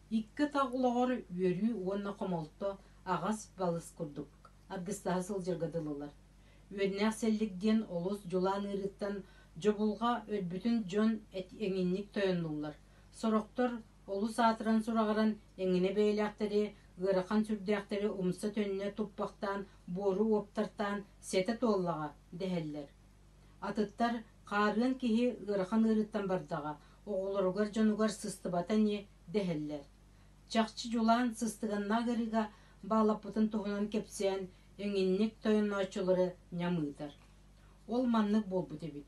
Икки атах олоҕор үөрүү уонна хомолто аҕас-балыс курдук аргыстаһа сылдьарга дылылар. Үөннээх сэллик диэн олус дьулаан ыарыыттан дьобулҕа өлбүтүн дьон эҥинник тойоннуллар. Сорохтор олус аатыран-сураҕыран эҥинэ бэйэлээхтэри, ыарахан сүрдээхтэри умса-төннө туппахтаан буору уоптартаан сэтэ туоллаҕа дэһэллэр. Атыттар хаарыан киһи ыарахан ыарыыттан бардаҕа, оҕолоругар дьонугар сыстыбата ини дэһэллэр. Чахчы дьулаан сыстыганнаах ыарыыга баалаппытын туһунан кэпсээн, эҥинник тойоннооччулары ньамыытар. Ол маннык буолбут эбит.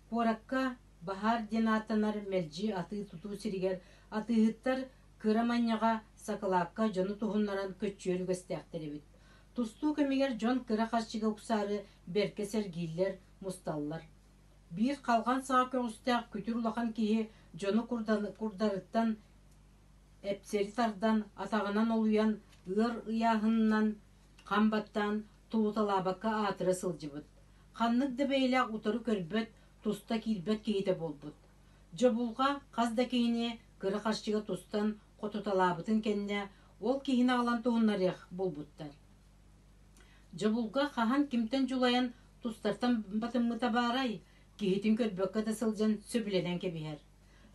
Куоракка баһаар диэн ааттанар мэлдьи атыы-тутуу сиригэр атыыһыттар кыра манньаҕа сакылаакка дьону туһуннаран көччүйэр үгэстээхтэр эбит. Тустуу кэмигэр дьон кыра харчыга уксаары бэркэ сэргииллэр, мусталлар. Биир халҕан саҕа көҕүстээх күтүр улахан киһи дьону курдарыттан эпсэри тардан, атаҕынан олуйан, ыар ыйааһынынан хам баттаан, тулуталаабакка аатыра сылдьыбыт. Ханнык да бэйэлээх утары көрбөт, туста киирбэт киһитэ буолбут. Дьобулҕа хас да киһини кыра харчыга тустан хотуталаабытын кэннэ, ол киһини аҕалан туһуннарыах буолбуттар. Дьобулга хаһан кимтэн дьулайан тустартан батыммыта баарай, киһитин көрбөккө да сылдьан сөбүлэнэн кэбиһэр.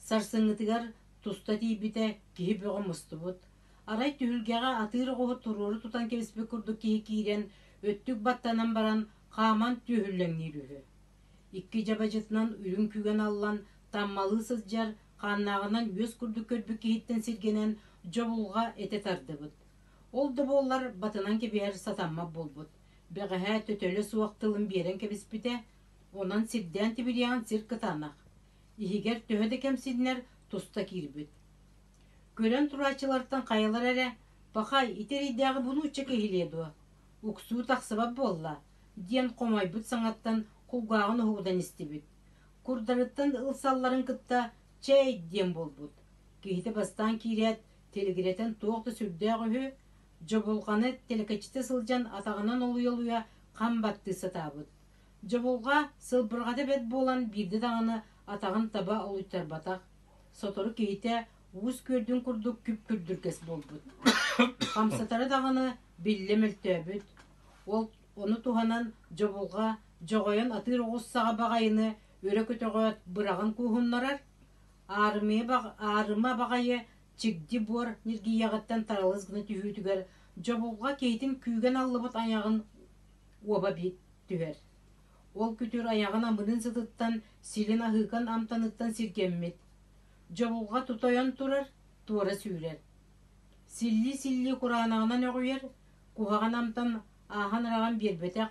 Сарсыҥҥытыгар туста тиийбитэ киһи бөҕө мустубут. Арай түһүлгэҕэ атыыр оҕуһу туруору тутан кэбиспит курдук киһи киирэн, өттүк баттанан баран, хааман түөһүллэҥниир үһү. Икки дьабадьытынан үрүҥ күүгэн аллан, таммалыы сылдьар, хааннааҕынан үөс курдук көрбүт киһиттэн сиргэнэн, дьобулҕа этэ тардыбыт. Ол да буоллар батынан кэбиһэр сатаммат буолбут. Бэҕэһээ төтөлө суох тылын биэрэн кэбиспитэ, онон сирдээн тибириэҕин сир кытаанах. Иһигэр төһө да кэмсиннэр туста киирбит. Көрөн турааччылартан хайалара эрэ «Пахай, ити эрэйдээҕи бу нуучча киһилиэ дуо? Уксуу тахсыбат буолла» диэн хомойбут саҥаттан кулгааҕын уһугунан истибит. Курдарыттан ылсалларын кытта «Чэй!» диэн буолбут. Киһитэ бастаан киирээт, тилигирэтэн туох да сүрдээх үһү, дьобулҕаны тэлэкэчитэ сылдьан атаҕынан олуйа-олуйа хам баттыы сатаабыт. Дьобулҕа сылбырҕата бэрт буолан биирдэ даҕаны атаҕын таба олуйтарбатах. Сотору киһитэ уус күөрдүн курдук күп-күрдүргэс буолбут. Хамсатара даҕаны биллэ мөлтөөбүт. Ол ону туһанан дьобулҕа дьоҕойон атыыр оҕус саҕа баҕайыны өрө көтөҕөөт быраҕан кууһуннарар, аарыма баҕайы чигди буор ньиргийиэҕиттэн таралыс гына түһүүтүгэр дьобулҕа киһитин күүгэн аллыбыт айаҕын уоба түһэр. Ол күтүр айаҕын амырыын сытыттан, силин аһыыкан амтаныттан сиргэммит. Дьобулҕа тутайан турар, туора сүүрэр. Силлии-силлии кураанаҕынан өҕүйэр, куһаҕан амтан ааһан-араҕан биэрбэтэх.